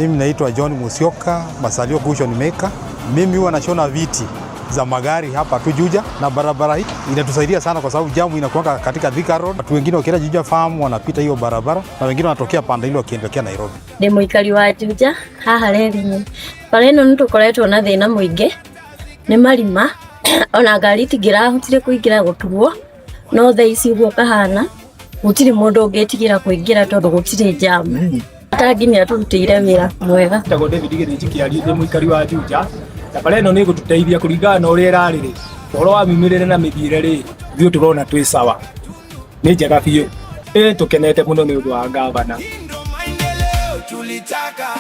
Mimi naitwa John Musyoka, Masalio Cushion Maker. Mimi huwa nashona viti za magari hapa tu Juja, na barabara hii inatusaidia sana kwa sababu jamu inakuwa katika Thika Road. Watu wengine wakienda Juja Farm wanapita hiyo barabara na wengine wanatokea pande ile wakielekea Nairobi. Ndĩ mũikari wa Juja haha reri-inĩ. Bara ĩno nĩ tũkoretwo na thĩna mũingĩ nĩ marima, ona ngari itingĩrahotire kũingĩra gũtuo, no thaa ici ũguo kahana gũtirĩ mũndũ ũngĩtigĩra kũingĩra tondũ gũtirĩ jam. Tangi nĩ atũrutĩire wĩra mwega. Njĩtagwo David Gĩthĩnji Kĩarie, ndĩ mũikari wa Juja, na bara ĩno nĩ ĩgũtũteithia kũringana na ũrĩa ĩrarĩ rĩ, ũhoro wa miumĩrĩre na mĩthiĩre rĩ, ithuĩ tũrona twĩ sawa, nĩ njega biũ. Ĩ tũkenete mũno nĩ ũndũ wa gavana. Maendeleo tulitaka.